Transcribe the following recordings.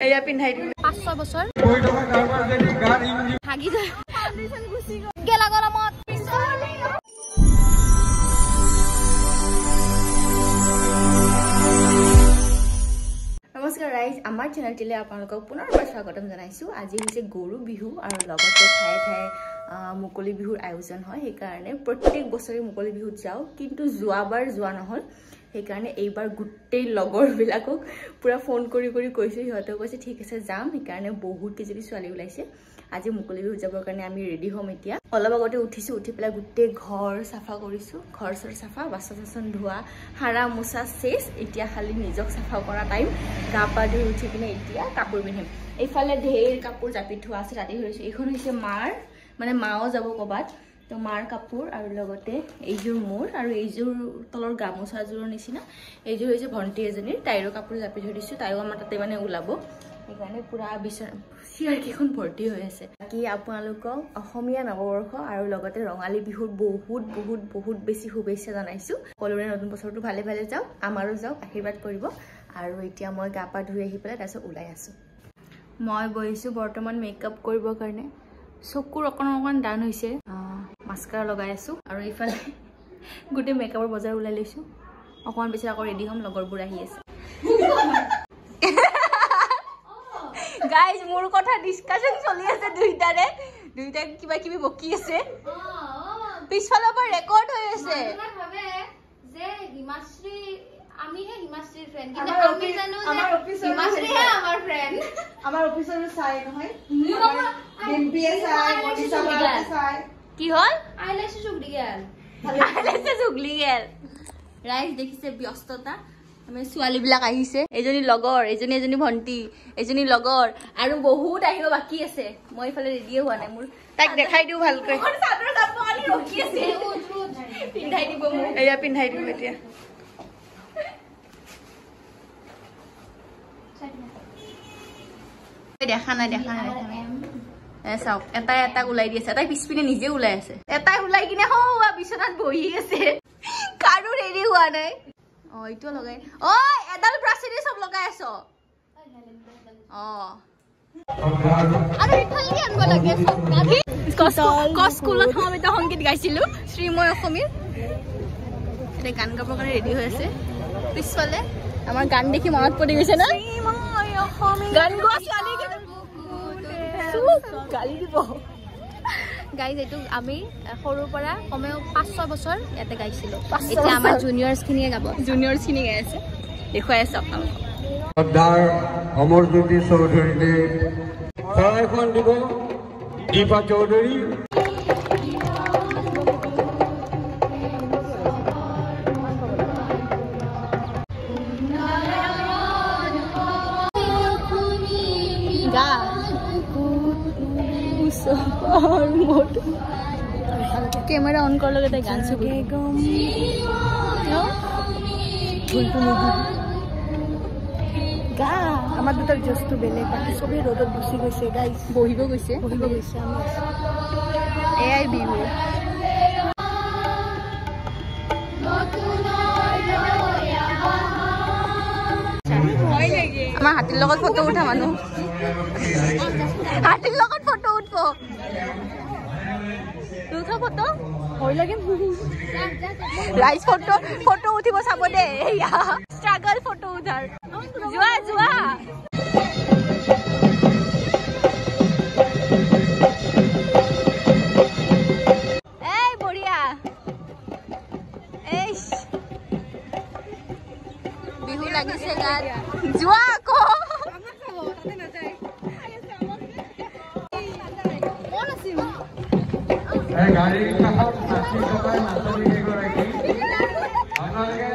এয়া পিন্ধাই দিম 5-6 বছৰ ভাগি যায় গেলা গৰমত। নমস্কাৰ ৰাইজ, আমাৰ চেনেলটিলৈ আপোনালোকক পুনৰবাৰ স্বাগতম জনাইছোঁ। আজি হৈছে গৰু বিহু আৰু লগতে ঠায়ে ঠায়ে মুকলি বিহুৰ আয়োজন হয়। সেইকাৰণে প্ৰত্যেক বছৰে মুকলি বিহুত যাওঁ, কিন্তু যোৱাবাৰ যোৱা নহ'ল। সেইকাৰণে এইবাৰ গোটেই লগৰবিলাকক পূৰা ফোন কৰি কৰি কৈছোঁ, সিহঁতেও কৈছে ঠিক আছে যাম। সেইকাৰণে বহুত কেইজনী ছোৱালী ওলাইছে আজি মুকলি বিহুত যাবৰ কাৰণে। আমি ৰেডি হ'ম এতিয়া। অলপ আগতে উঠিছোঁ, উঠি পেলাই গোটেই ঘৰ চাফা কৰিছোঁ, ঘৰ চৰ চাফা, বাচন চাচন ধোৱা, সাৰা মোচা চেচ। এতিয়া খালি নিজক চাফা কৰা টাইম। গা পা ধুই উঠি কিনে এতিয়া কাপোৰ পিন্ধিম। এইফালে ঢেৰ কাপোৰ জাপি থোৱা আছে, ৰাতি ধৰিছোঁ। এইখন হৈছে মাৰ, মানে মাও যাব ক'ৰবাত, তো মাৰ কাপোৰ আৰু লগতে এইযোৰ মোৰ আৰু এইযোৰ তলৰ গামোচাযোৰৰ নিচিনা এইযোৰ হৈছে ভণ্টি এজনীৰ, তাইৰো কাপোৰ জাপি থৈ দিছোঁ। তাইও আমাৰ তাতে মানে ওলাব, সেইকাৰণে পূৰা বিচনা চেয়াৰকেইখন ভৰ্তি হৈ আছে। বাকী আপোনালোকক অসমীয়া নৱবৰ্ষ আৰু লগতে ৰঙালী বিহুৰ বহুত বহুত বহুত বেছি শুভেচ্ছা জনাইছোঁ। সকলোৰে নতুন বছৰটো ভালে ভালে যাওক, আমাৰো যাওক, আশীৰ্বাদ কৰিব। আৰু এতিয়া মই গা পা ধুই আহি পেলাই তাৰপিছত ওলাই আছোঁ। মই বহিছোঁ বৰ্তমান মেকআপ কৰিবৰ কাৰণে। চকুৰ অকণ অকণ দান হৈছে, মাস্কাৰা লগাই আছোঁ। আৰু এইফালে গোটেই মেকআপৰ বজাৰ ওলাই লৈছোঁ। অকণমান পিছত আকৌ ৰেডি হ'ম, লগৰবোৰ আহি আছে। গাইজ, মোৰ কথা ডিছকাশ্যন চলি আছে, দুইটাৰে দুইটাই কিবা কিবি বকি আছে। পিছফালৰ পৰা ৰেকৰ্ড হৈ আছে। কি হ'ল? ৰাইজ দেখিছে ব্যস্ততা। আমি ছোৱালীবিলাক আহিছে, এজনী লগৰ, এজনী এজনী ভণ্টি, এজনী লগৰ, আৰু বহুত আহিব বাকী আছে। মই এইফালে ৰেডিয়ে হোৱা নাই। মোৰ তাইক দেখাই দিওঁ ভালকৈ। চাদৰ কাপোৰ আনি ৰখি আছে, পিন্ধাই দিব মোক। এয়া পিন্ধাই দিম এতিয়া। দেখা নাই, দেখা নাই, দেখা নাই। চাওক, এটাই এটাক ওলাই দি আছে, এটাই পিছপিনে নিজে ওলাই আছে, এটাই ওলাই কিনে সৌৱা বিচনাত বহি আছে। কাৰো ৰেডি হোৱা নাই। অ এইটো লগাই, অ এডাল ব্ৰাছেৰে চব লগাই আছ। অ স্কুলত সমবেত সংগীত গাইছিলো, শ্ৰীময় অসমীৰ। এতিয়া গান গাবৰ কাৰণে ৰেডি হৈ আছে। পিছফালে আমাৰ গান দেখি মনত পৰি গৈছে ন, গান গোৱা ছোৱালী গালি দিব। গাইজ, এইটো আমি সৰুৰ পৰা কমেও 5-6 বছৰ ইয়াতে গাইছিলো। এতিয়া আমাৰ জুনিয়ৰ্ছ খিনিয়ে গাব, জুনিয়ৰ্ছ খিনি গাই আছে, দেখুৱাই আছে আপোনালোকক। শ্ৰদ্ধাৰ অমৰজ্যোতি চৌধুৰীদেৱ শৰাইখন দিব দীপা চৌধুৰী। গা কেমেৰা অন কৰাৰ লগতে গান গা। আমাৰ দুটাৰ জজটো বেলেগ, বাকী চবেই ৰ'দত গুচি গৈছে গাইজ, বহিব গৈছে, বহিব গৈছে। আমাৰ এয়াই বিহু। আমাৰ হাতীৰ লগত ফটো উঠা মানুহ, হাতীৰ লগত ফটো উঠব। নুঠা ফটো ৰাইজ, ফটো ফটো উঠিব চাব দেই। ষ্ট্ৰাগল ফটো উঠাৰ। যোৱা যোৱা। এই বঢ়িয়া, এই বিহু লাগিছে গাত। যোৱা আকৌ। গাড়ীৰ কাষত নাচি থকা নাচনী কেইগৰাকী আপোনালোকে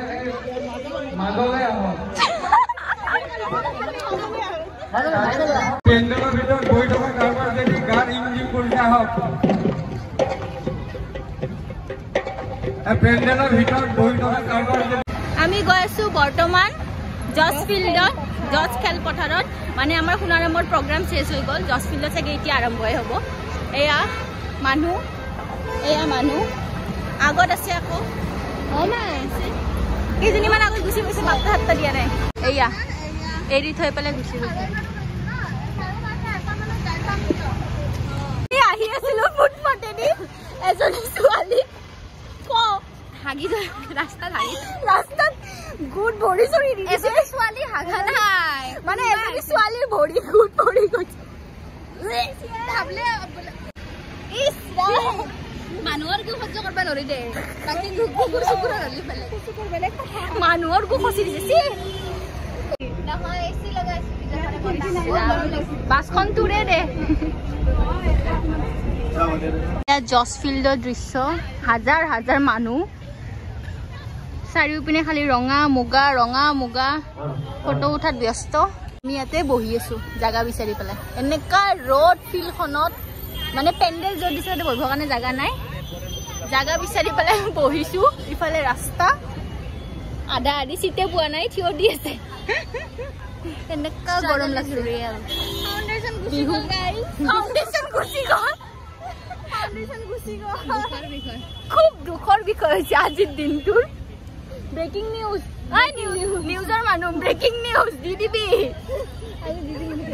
মাজলৈ আহক। পেণ্ডেলৰ ভিতৰত বহি থকা কাৰোবাৰ যদি গাত ইংজিং কৰিছে আহক। পেণ্ডেলৰ ভিতৰত বহি থকা কাৰোবাৰ যদি। আমি গৈ আছো বৰ্তমান জজ ফিল্ডত, জজ খেলপথাৰত। মানে আমাৰ সোণাৰামৰ প্ৰগ্ৰাম শেষ হৈ গ'ল, জজ ফিল্ডত চাগে এতিয়া আৰম্ভই হ'ব। এয়া মানুহ, এয়া মানুহ আগত আছে, আকৌ কেইজনীমান আগত গুচি গৈছে, মাত্ৰা হাত্তা দিয়া নাই। এয়া এৰি থৈ পেলাই গুচি গৈছে। ৰাস্তাত গুট ভৰি চৰি দি দিছে। ছোৱালী হাগা নাই মানে এজনী ছোৱালীৰ ভৰি গুট ভৰি গৈছে। মানুহৰ গু সহ্য কৰিব নোৱাৰি দে, বাকী কুকুৰ চুকুৰৰ হ'লে বেলেগ। মানুহৰ গু খচি দিছে। বাছখন তোৰে দে। জছ ফিল্ডৰ দৃশ্য, হাজাৰ হাজাৰ মানুহ, চাৰিওপিনে খালি ৰঙা মুগা ৰঙা মুগা, ফটো উঠাত ব্যস্ত। আমি ইয়াতে বহি আছো জাগা বিচাৰি পেলাই। এনেকা ৰ'দ ফিল্ডখনত, মানে পেণ্ডেল য'ত দিছে তাতে বহিবৰ কাৰণে জাগা নাই, জাগা বিচাৰি পেলাই বহিছো। ইফালে ৰাস্তা আধা আধি চিটে পোৱা নাই, থিয় দি আছে। তেনেকা গৰম লাগছে। বিহু ফাউণ্ডেশ্যন গুচি গ'ল, খুব দুখৰ বিষয় হৈছে আজিৰ দিনটোৰ। ব্ৰেকিং নিউজ, নিউজৰ মানুহ ব্ৰেকিং নিউজ দি দিবি।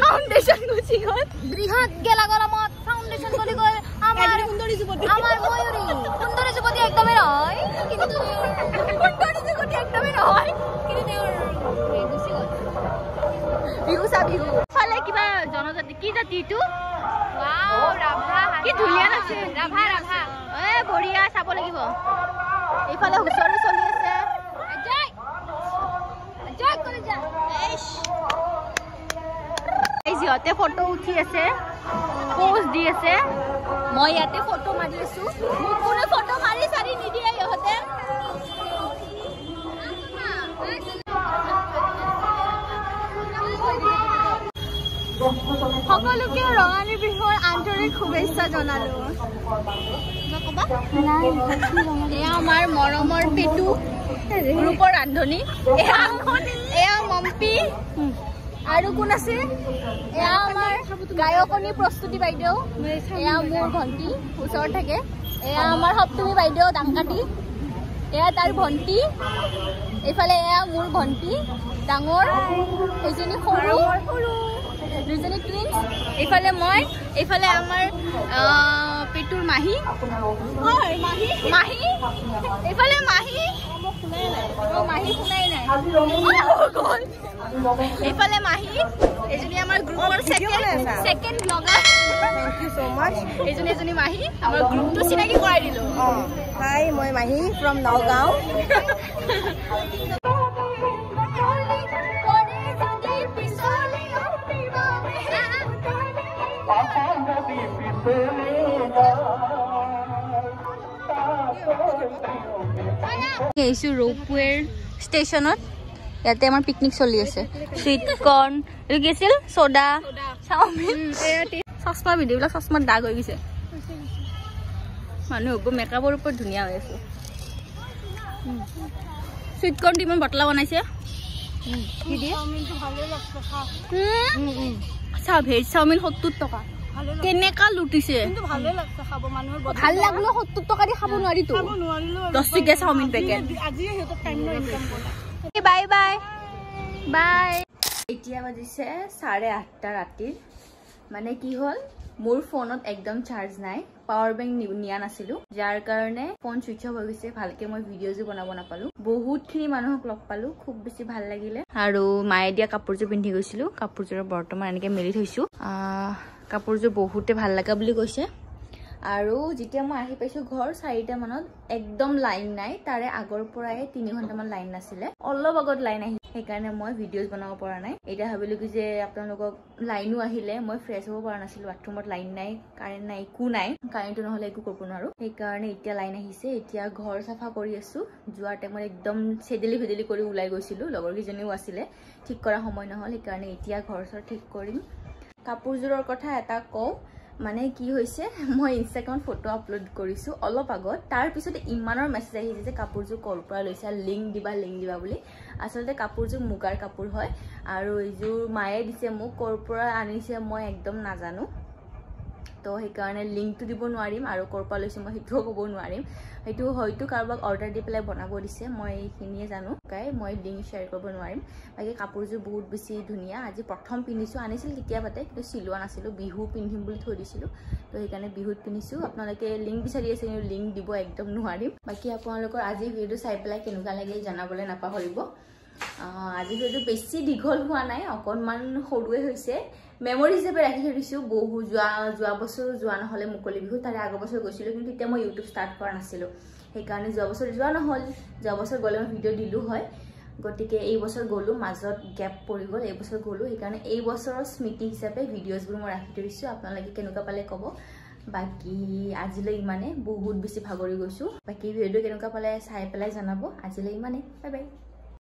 ফাউণ্ডেশ্যন গুচি গ'ল। বৃহৎ গেলা গৰমত ফাউণ্ডেশ্যন বুলি গ'ল। আমাৰ সুন্দৰী যুৱতী, আমাৰ ময়ূৰী সুন্দৰী যুৱতী একদমেই নহয়, কিন্তু সুন্দৰী যুৱতী একদমেই নহয়, কিন্তু তেওঁৰ গুচি গ'ল। বিহু চা বিহু। ফালে কিবা জনজাতি কি জাতি এইটো? কি ধুনীয়া লাগছে। ৰাভা ৰাভা। এ বঢ়িয়া, চাব লাগিব। এইফালে হুঁচৰি চলি আছে। সিহঁতে ফটো উঠি আছে, পোজ দি আছে। মই ইয়াতে ফটো মাৰি আছো। মোক কোনো ফটো মাৰি চাৰি নিদিয়ে ইহঁতে। সকলোকে ৰঙালী বিহুৰ আন্তৰিক শুভেচ্ছা জনালো। এয়া আমাৰ মৰমৰ পেটু গ্ৰুপৰ ৰান্ধনী, এয়া মম্পি, আৰু কোন আছে? এয়া আমাৰ গায়কনী প্ৰস্তুতি বাইদেউ, এয়া মোৰ ভণ্টি ওচৰত থাকে, এয়া আমাৰ সপ্তমী বাইদেউ ডাংকাটি, এয়া তাৰ ভণ্টি, এইফালে এয়া মোৰ ভণ্টি ডাঙৰ, এইজনী সৰু, দুজনী টুইনছ, এইফালে মই, এইফালে আমাৰ পেটুৰ মাহী, মাহী, এইফালে মাহী, মাহী শুনাই নাই, এইফালে মাহী, এইজনী আমাৰ গ্ৰুপৰ second blogger. Thank you so much. এইজনী এজনী মাহী, আমাৰ গ্ৰুপটো চিনাকি কৰাই দিলো। হাই, মই মাহী ফ্ৰম নগাঁও। আহিছোঁ ৰোপৱেৰ ষ্টেচনত, ইয়াতে আমাৰ পিকনিক চলি আছে। চুইট কৰ্ণ, এইটো কি আছিল, চ'ডা, চাওমিন, চশমা পিন্ধি এইবিলাক চশমাত দাগ হৈ গৈছে। মানুহবোৰ মেকআপৰ ওপৰত ধুনীয়া হৈ আছে। চুইট কৰ্ণটো ইমান বটলা বনাইছে। আচ্ছা, ভেজ চাওমিন 70 টকা, কেনেকা লুটিছে। ভাল লাগলো 70 টকা দি খাব নোৱাৰিতো, 10 টকীয়া chowmein packet. Bye bye bye. এতিয়া বাজিছে 8:30 ৰাতিৰ। মানে কি হ'ল, মোৰ ফোনত একদম চাৰ্জ নাই, পাৱাৰ বেংক নিয়া নাছিলো, যাৰ কাৰণে ফোন চুইচ অফ হৈ গৈছে। ভালকে মই ভিডিঅ'জো বনাব নাপালো। বহুতখিনি মানুহক লগ পালো, খুব বেছি ভাল লাগিলে। আৰু মায়ে দিয়া কাপোৰযোৰ পিন্ধি গৈছিলো, কাপোৰযোৰ বৰ্তমান এনেকে মেলি থৈছো। কাপোৰযোৰ বহুতে ভাল লগা বুলি কৈছে। আৰু যেতিয়া মই আহি পাইছো ঘৰ 4টা মানত, একদম লাইন নাই, তাৰে আগৰ পৰাই 3 ঘণ্টামান লাইন নাছিলে, অলপ আগত লাইন আহিল, সেইকাৰণে মই ভিডিঅ'জ বনাব পৰা নাই। এতিয়া ভাবিলো কি যে আপোনালোকক লাইনো আহিলে, মই ফ্ৰেছ হ'ব পৰা নাছিলো, বাথৰুমত লাইন নাই, কাৰেণ্ট নাই, একো নাই, কাৰেণ্টটো নহ'লে একো কৰিব নোৱাৰো, সেইকাৰণে এতিয়া লাইন আহিছে। এতিয়া ঘৰ চাফা কৰি আছো। যোৱাৰ টাইমত একদম চেদেলি ভেদেলি কৰি ওলাই গৈছিলো, লগৰ কেইজনীও আছিলে, ঠিক কৰা সময় নহ'ল, সেইকাৰণে এতিয়া ঘৰ চৰ ঠিক কৰিম। কাপোৰযোৰৰ কথা এটা কওঁ, মানে কি হৈছে, মই ইনষ্টাগ্ৰামত ফটো আপলোড কৰিছোঁ অলপ আগত, তাৰপিছতে ইমানৰ মেছেজ আহিছে যে কাপোৰযোৰ ক'ৰ পৰা লৈছা, লিংক দিবা, লিংক দিবা বুলি। আচলতে কাপোৰযোৰ মুগাৰ কাপোৰ হয় আৰু এইযোৰ মায়ে দিছে মোক, ক'ৰ পৰা আনিছে মই একদম নাজানো। তো সেইকাৰণে লিংকটো দিব নোৱাৰিম আৰু ক'ৰ পৰা লৈছোঁ মই সেইটোও ক'ব নোৱাৰিম। সেইটো হয়তো কাৰোবাক অৰ্ডাৰ দি পেলাই বনাব দিছে, মই এইখিনিয়ে জানো। মই লিংক শ্বেয়াৰ কৰিব নোৱাৰিম। বাকী কাপোৰযোৰ বহুত বেছি ধুনীয়া, আজি প্ৰথম পিন্ধিছোঁ। আনিছিল কেতিয়াবাতে, কিন্তু চিলোৱা নাছিলোঁ, বিহু পিন্ধিম বুলি থৈ দিছিলোঁ, তো সেইকাৰণে বিহুত পিন্ধিছোঁ। আপোনালোকে লিংক বিচাৰি আছে, কিন্তু লিংক দিব একদম নোৱাৰিম। বাকী আপোনালোকৰ আজি ভিডিঅ'টো চাই পেলাই কেনেকুৱা লাগিল জনাবলৈ নাপাহৰিব। আজি ভিডিঅ'টো বেছি দীঘল হোৱা নাই, অকণমান সৰুৱে হৈছে। মেমৰি হিচাপে ৰাখি থৈ দিছোঁ। বহু যোৱা বছৰো যোৱা নহ'লে মুকলি বিহু, তাৰে আগৰ বছৰ গৈছিলোঁ, কিন্তু তেতিয়া মই ইউটিউব ষ্টাৰ্ট কৰা নাছিলোঁ, সেইকাৰণে যোৱা বছৰ যোৱা নহ'ল। যোৱা বছৰ গ'লে মই ভিডিঅ' দিলোঁ হয়, গতিকে এই বছৰ গ'লোঁ, মাজত গেপ পৰি গ'ল, এই বছৰ গ'লোঁ, সেইকাৰণে এই বছৰৰ স্মৃতি হিচাপে ভিডিঅ'জবোৰ মই ৰাখি থৈ দিছোঁ। আপোনালোকে কেনেকুৱা পালে ক'ব। বাকী আজিলৈ ইমানে, বহুত বেছি ভাগৰি গৈছোঁ। বাকী ভিডিঅ'টো কেনেকুৱা পালে চাই পেলাই জনাব। আজিলৈ ইমানে, বাই বাই।